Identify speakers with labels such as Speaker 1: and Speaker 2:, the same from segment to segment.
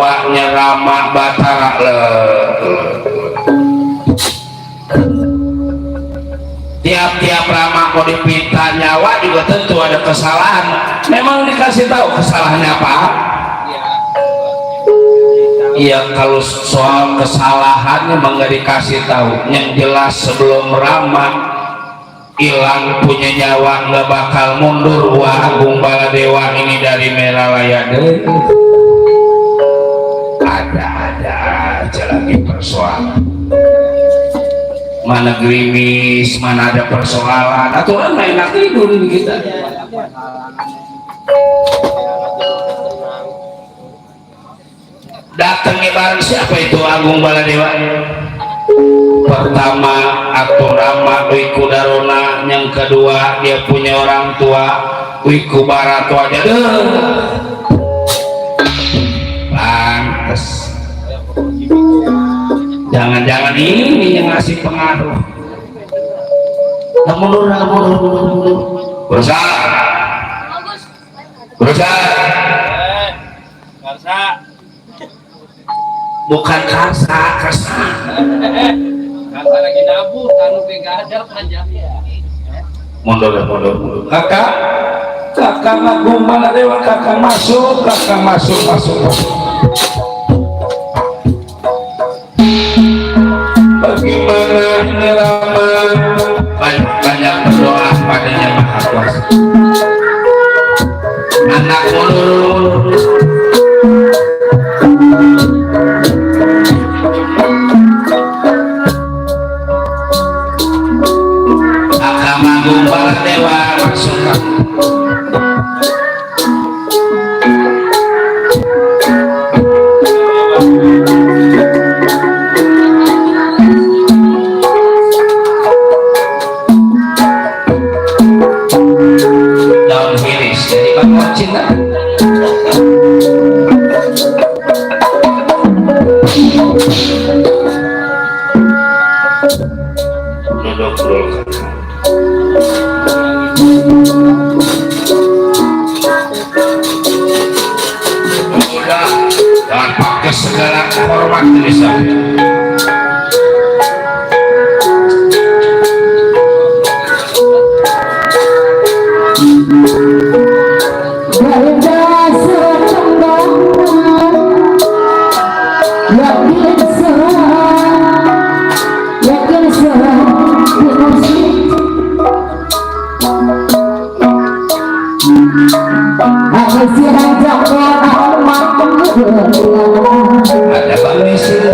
Speaker 1: nyawanya Rama Batara tiap-tiap Rama mau dipinta nyawa juga tentu ada kesalahan. Memang dikasih tahu kesalahannya apa? Iya, kalau soal kesalahannya memang nggak dikasih tahu. Yang jelas sebelum Rama hilang punya nyawa nggak bakal mundur. Wah, Agung Baladewa ini dari Meralaya deh. Ada aja lagi persoalan. Mana gerimis, mana ada persoalan. Aturan enak tidur ini kita. Datangnya bareng siapa itu Agung Baladewa? Pertama Atur Rama Wiku Darona, yang kedua dia punya orang tua Wiku Barato aja deh. Pantes. Jangan-jangan ini yang ngasih pengaruh. Mundur. Berusaha. Bukan karsa. Karsa
Speaker 2: lagi nabur, tanu enggak ada panjang ya.
Speaker 1: Mundur. Kakak Agung Baladewa, kakak masuk. Bagaimana ini Rama? Banyak berdoa padanya Maha Kuasa. Anak mundur. Agung Baladewa masukkan. Daun hiris dari Bang Cinta. Duduk dulu. Jangan pakai segala hormat bisa. Ada Bang Nisir.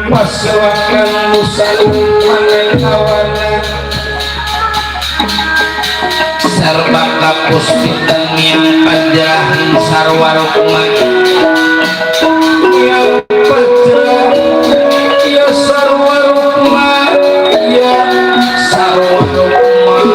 Speaker 1: Pasewakan nusan manen hawana sarba kapus pitengnya panjahin sarwarukman yang pajah ya sarwarukman ya sarwarukman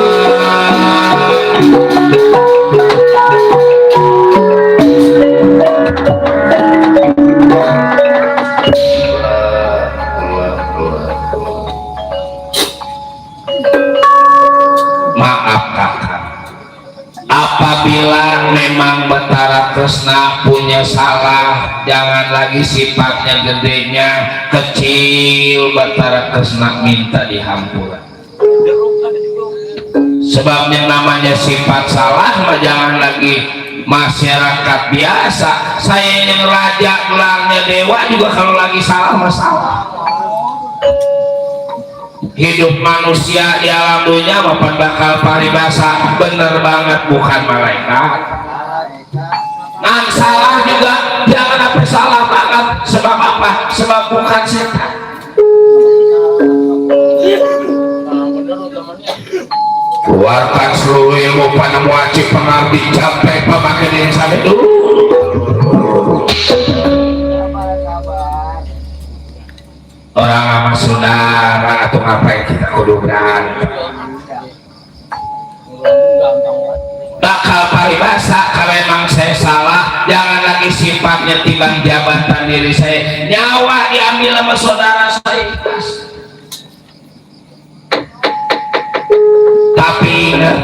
Speaker 1: apabila memang Betara Kresna punya salah, jangan lagi sifatnya gedenya kecil, Betara Kresna minta dihampura. Sebabnya namanya sifat salah mah jangan lagi masyarakat biasa. Saya yang raja gelangnya dewa juga kalau lagi salah masalah. Hidup manusia di alam dunia maupun bakal paribasa bener banget, bukan malaikat. Nah salah juga jangan sampai salah banget. Sebab apa? Sebab bukan setan. Keluarkan seluruh ilmu pada wajib pengabdi capek pemakai diri sampai dulu. Orang sama saudara atau ngapain kita kudu berani bakal paribasa. Kalau memang saya salah, jangan lagi sifatnya timbang jabatan diri saya, nyawa diambil sama saudara saya. Tapi ingat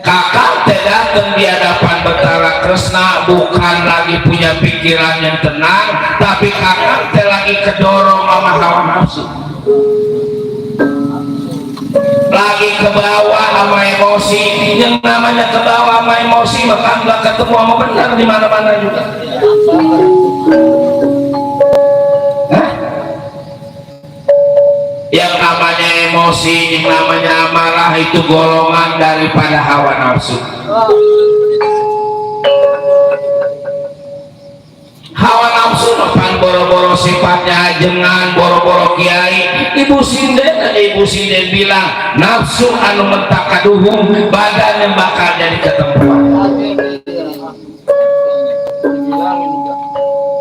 Speaker 1: kakak tidak di hadapan Betara Kresna bukan lagi punya pikiran yang tenang, tapi kakak lagi kedorong sama hawa nafsu, lagi ke bawah sama emosi. Yang namanya ke bawah sama emosi maka nggak ketemu sama benar di mana-mana juga. Yang namanya emosi, yang namanya amarah itu golongan daripada hawa nafsu. Hawa nafsu depan boro-boro sifatnya ajengan, boro-boro kiai. Ibu Sinden bilang nafsu anu mentakaduhum, badan yang bakal jadi ketempuan.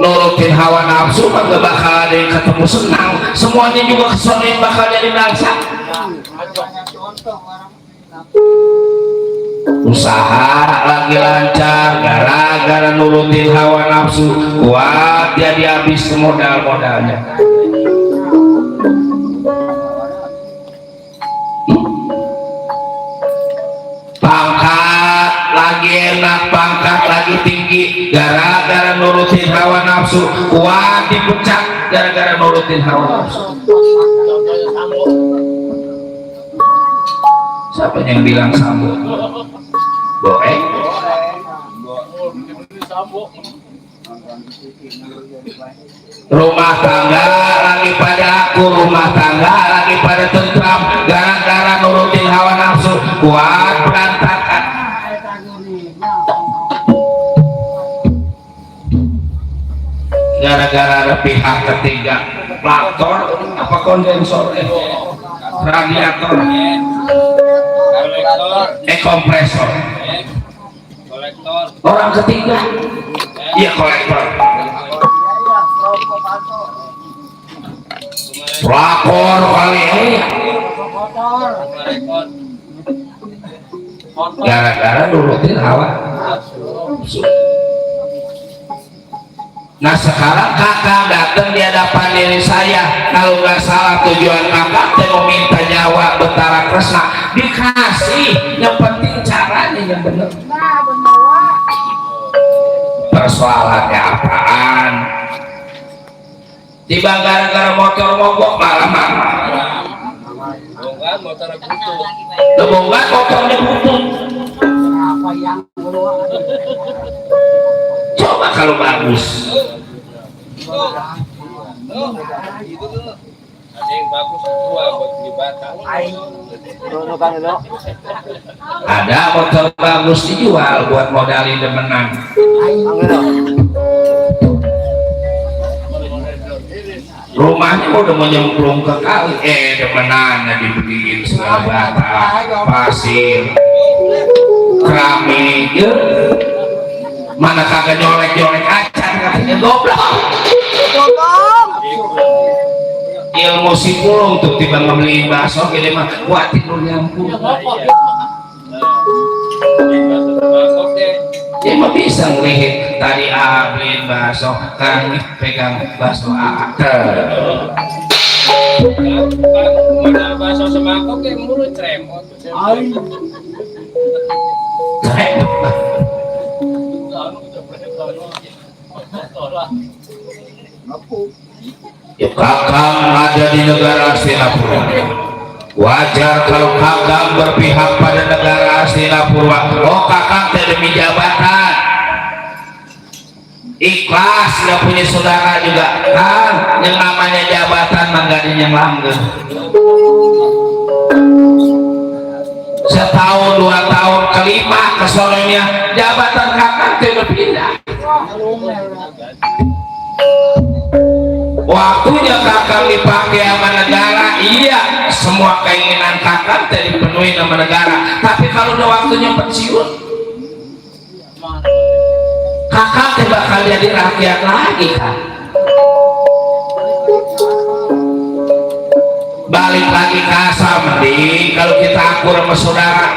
Speaker 1: Nurutin hawa nafsu maka bakal ada yang ketemu senang, semuanya juga kesulitan bakal jadi bangsa. Usaha lagi lancar gara-gara nurutin hawa nafsu, kuat jadi habis modal-modalnya. Pangkat lagi enak, pangkat lagi tinggi, gara-gara nurutin hawa nafsu, kuat dipecat gara-gara nurutin hawa nafsu. Siapa yang bilang sambut? Boe? Rumah tangga lagi pada aku, rumah tangga lagi pada tentram, gara-gara nurutin hawa nafsu, kuat berantakan. Gara-gara ada pihak ketiga, laktor apa kondensor, radiator, kompresor.
Speaker 2: Kolektor.
Speaker 1: Orang ketiga, iya kolektor. Pelakor kali ini. Gara-gara nurutin hawa. Nah sekarang kakak datang di hadapan diri saya, kalau nggak salah tujuan kakak teh mau minta nyawa Betara Kresna, dikasih. Yang penting caranya yang benar. Persoalannya apaan? Tiba gara-gara motor mogok malah marah.
Speaker 2: Bongkar motor butuh.
Speaker 1: Kebongkar motornya butuh. Coba kalau bagus.
Speaker 2: Ada yang bagus tua buat beli batang.
Speaker 1: Ada motor bagus dijual buat modalin demenan. Rumahnya udah mau nyemplung ke kali, demenannya dibeliin segala bata, pasir, keramik, ya. Mana kagak nyolek-nyolek acan katanya goblok. Ilmu si pulung tuh tiba ngebeli bakso gini mah wah tidur nyampur. Dia mah bisa ngelihat tadi beliin bakso, kan pegang bakso
Speaker 2: Mana bakso semangkok kayak mulut tremot.
Speaker 1: Ya kakang ada di negara Singapura. Wajar kalau kakang berpihak pada negara Singapura. Oh kakang tidak demi jabatan, ikhlas nggak punya saudara juga kan. Yang namanya jabatan manggadin yang langgeng. Setahun 2 tahun kelima kesononya jabatan kakang tidak pindah. Waktunya kakang dipakai sama negara, iya, semua keinginan kakang tidak dipenuhi sama negara. Tapi kalau udah waktunya pensiun, kakang tidak bakal jadi rakyat lagi kan. Balik lagi ke asal, mending kalau kita akur sama saudara.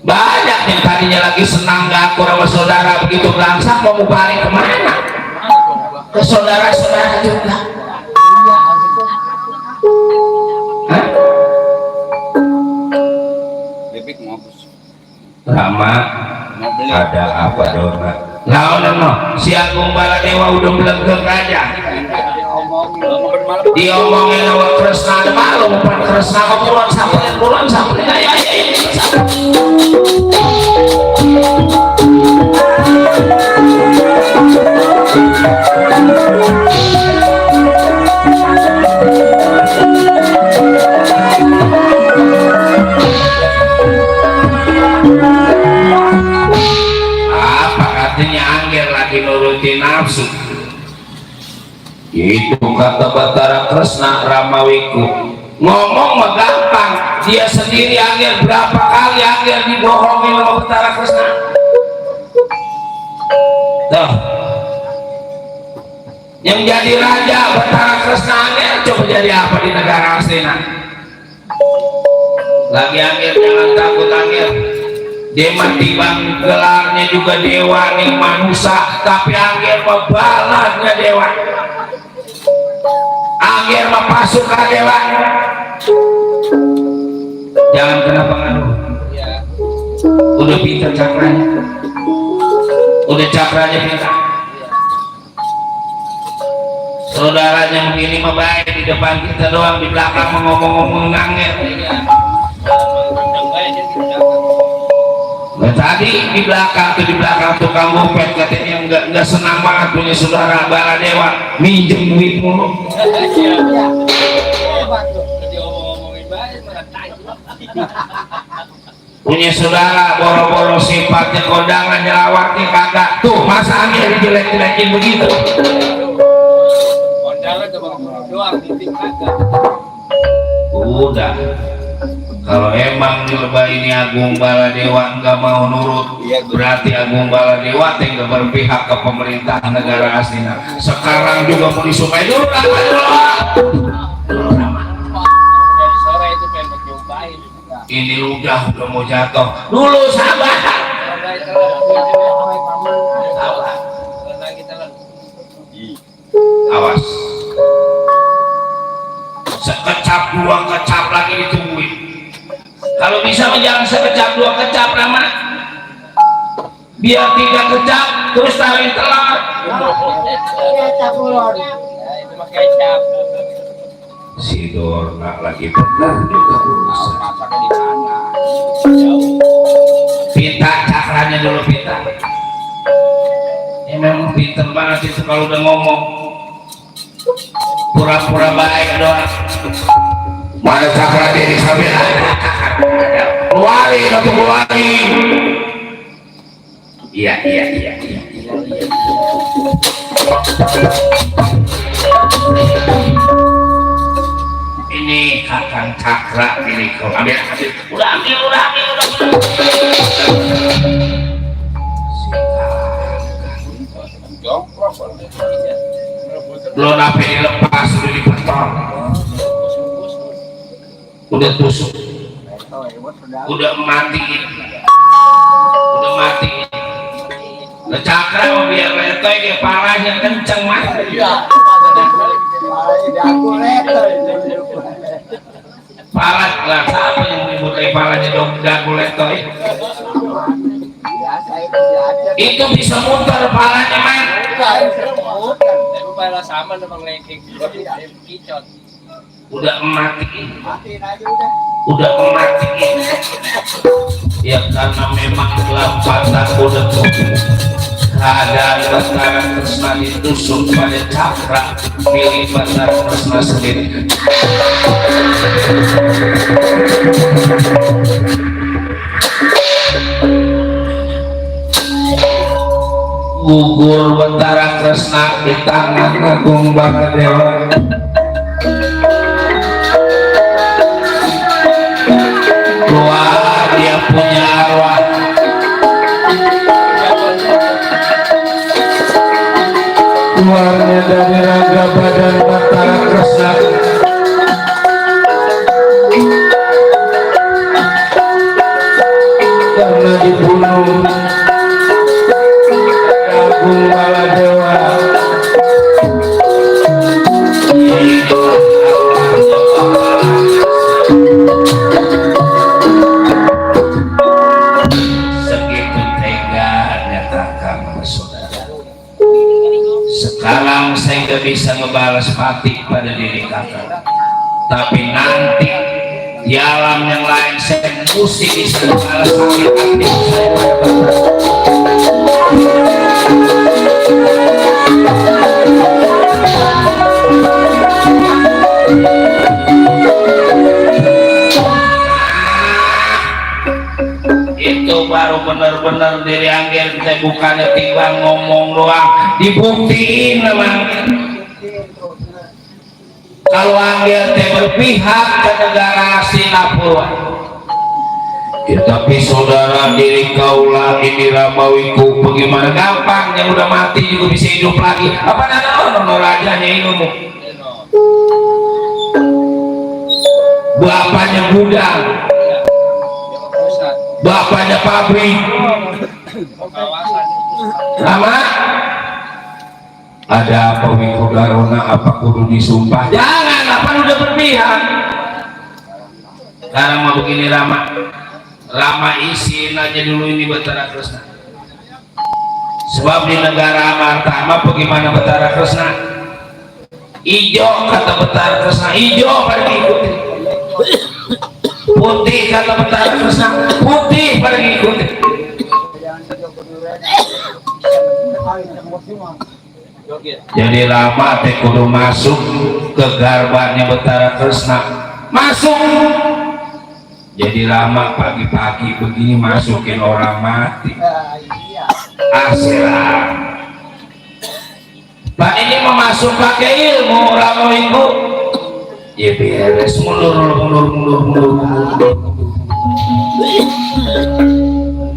Speaker 1: Banyak yang tadinya lagi senang gak akur sama saudara, begitu belangsak mau balik kemana? Ke saudara-saudara juga. Hah?
Speaker 2: Bebek ngobus.
Speaker 1: Rama, ada apa dong? Nah, si Agung Baladewa udah melegeng aja. Diomongin sama Kresna ada malu, bukan Kresna bulan sampai ya. Apa katanya Angger lagi nurutin nafsu? Itu kata Betara Kresna Ramawiku. Ngomong mah gampang, dia sendiri Angger berapa kali Angger dibohongin sama Betara Kresna. Tuh, yang jadi raja Betara Kresna Angger coba jadi apa di negara Astina? Lagi Angger jangan takut Angger. Dia mati bang gelarnya juga dewa nih manusia, tapi Angger mah balasnya dewa. Angger mah pasukan dewa. Jangan kena pengaruh. Udah pintar cakranya. Udah cakranya pintar. Saudaranya begini mah baik, di depan kita doang, di belakang mah ngomong-ngomong Angger. Nah, tadi di belakang tukang ngopet katanya nggak senang banget punya saudara Baladewa minjem duit mulu. Punya saudara boro-boro sifatnya kondangan nyelawatnya kagak. Tuh masa Angger dijelek-jelekin begitu.
Speaker 2: Kondangan tuh bang doang titik kagak.
Speaker 1: Udah. Kalau emang di lebah ini Agung Baladewa nggak mau nurut, berarti Agung Baladewa tinggal berpihak ke pemerintah negara aslinya. Sekarang juga mau disupai dulu,
Speaker 2: Dari sore itu pengen mencobain.
Speaker 1: ini udah mau jatuh. Dulu sabar. Sabar.
Speaker 2: Lagi telan.
Speaker 1: Awas. Sekecap dua kecap lagi ditungguin. Kalau bisa jangan sekecap dua kecap Rama, biar tidak kecap terus tarik telur.
Speaker 2: Ya itu mah kecap.
Speaker 1: Si Dorna lagi benar juga urusan.
Speaker 2: Masaknya di mana? Jauh.
Speaker 1: Pita cakranya dulu Pita. Ini memang pinter banget itu kalau udah ngomong. Pura-pura baik doang. Mana cakra diri sambil ada keluarin atau keluarin. Iya. Ini kakang cakra ini kau ambil. Udah ambil. Belum apa dilepas udah dipetor. Udah tusuk, udah mati, cakra mau biar letoy dia parahnya kenceng mas. Palat lah, siapa yang ribut parahnya dong dagu letoy? Itu bisa muter parahnya man.
Speaker 2: Tapi malah sama dengan lengkeng juga kicot.
Speaker 1: Udah matiin ya karena memang lambatan udah keadaan Batara Kresna ditusuk pada cakra milik Batara Kresna sendiri. Gugur Batara Kresna di tangan Agung Baladewa. Keluar dia punya arwah. Keluarnya dari raga badan Batara Kresna. Karena dibunuh Agung Baladewa. Sekarang saya nggak bisa ngebalas pati pada diri kakak, tapi nanti di alam yang lain saya mesti bisa ngebalas pati aktif saya pada itu baru benar-benar diri angger kita bukannya tinggal ngomong doang, dibuktiin memang. Kalau angger teh berpihak ke negara Singapura. Ya, tapi saudara diri kaulah ini Ramawiku bagaimana gampang yang udah mati juga bisa hidup lagi. Apa nama rajanya ilmu? Bapaknya gudang. Bapaknya pabrik. Nama ada apa Wiko Garona, apa kudu disumpah? Jangan, apa udah berpihak. Sekarang mau begini Rama isin aja dulu ini Batara Kresna. Sebab di negara Martama bagaimana Batara Kresna? Ijo kata Batara Kresna, ijo pada ikuti. Putih kata Batara Kresna, putih pada ikuti. Jadi Rama teh kudu masuk ke garbannya Batara Kresna, masuk. Jadi Rama pagi-pagi begini masukin orang mati. Asilah Pak ini memasuk pakai ilmu Rama Minggu ya beres mundur.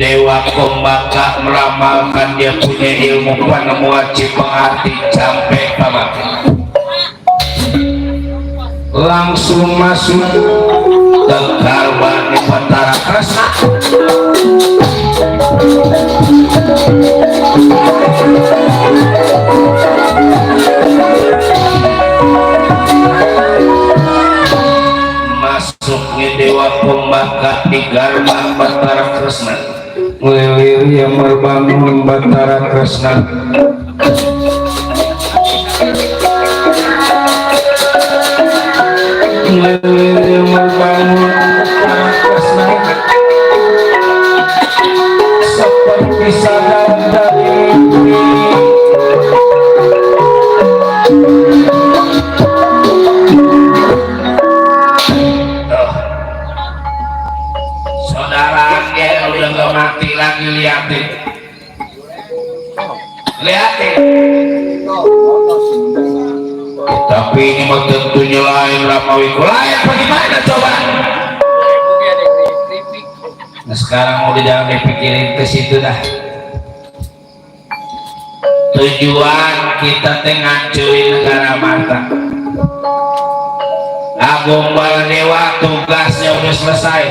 Speaker 1: Dewa Kombaka meramalkan dia punya ilmu panemu wajib mengerti sampai pamati langsung masuk tegal bani Batara Kresna masuknya Dewa Kombaka di Garba Batara Kresna lilir yang membangun Batara Kresna lilir yang membangun Batara Kresna seperti sadar dari mimpi saudara dia udah gak mati lagi liatin tapi ini mah tentunya lain Ramawiku lain bagaimana coba nah sekarang mau jangan dipikirin ke situ dah tujuan kita ngancurin negara Marta Agung Baladewa tugasnya udah selesai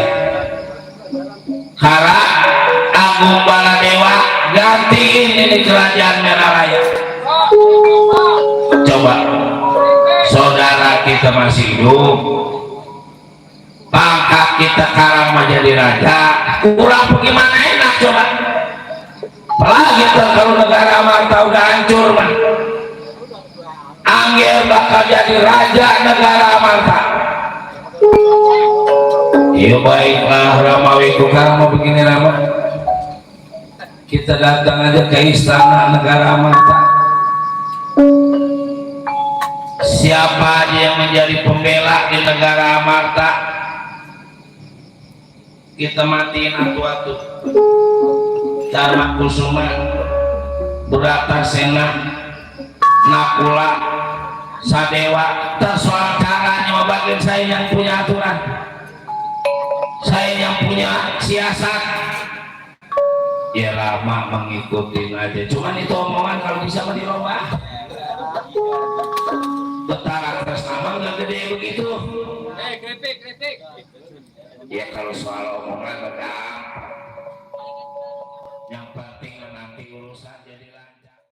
Speaker 1: harap Agung Baladewa gantiin ini kerajaan Merah Raya coba saudara kita masih hidup pangkat kita sekarang menjadi raja kurang bagaimana enak coba apalagi kalau negara Marta udah hancur man Anggil bakal jadi raja negara Marta ya baiklah Ramawiku kalau mau begini Rama kita datang aja ke istana negara Marta siapa dia yang menjadi pembela di negara Marta kita matiin atu-atu Dharma Kusuma Bratasena Nakula Sadewa tersoal caranya membagian saya yang punya aturan saya yang punya siasat ya lama mengikuti aja cuman itu omongan kalau bisa dirubah Batara Kresna nggak gede begitu
Speaker 2: kritik
Speaker 1: ya kalau soal omongan gampang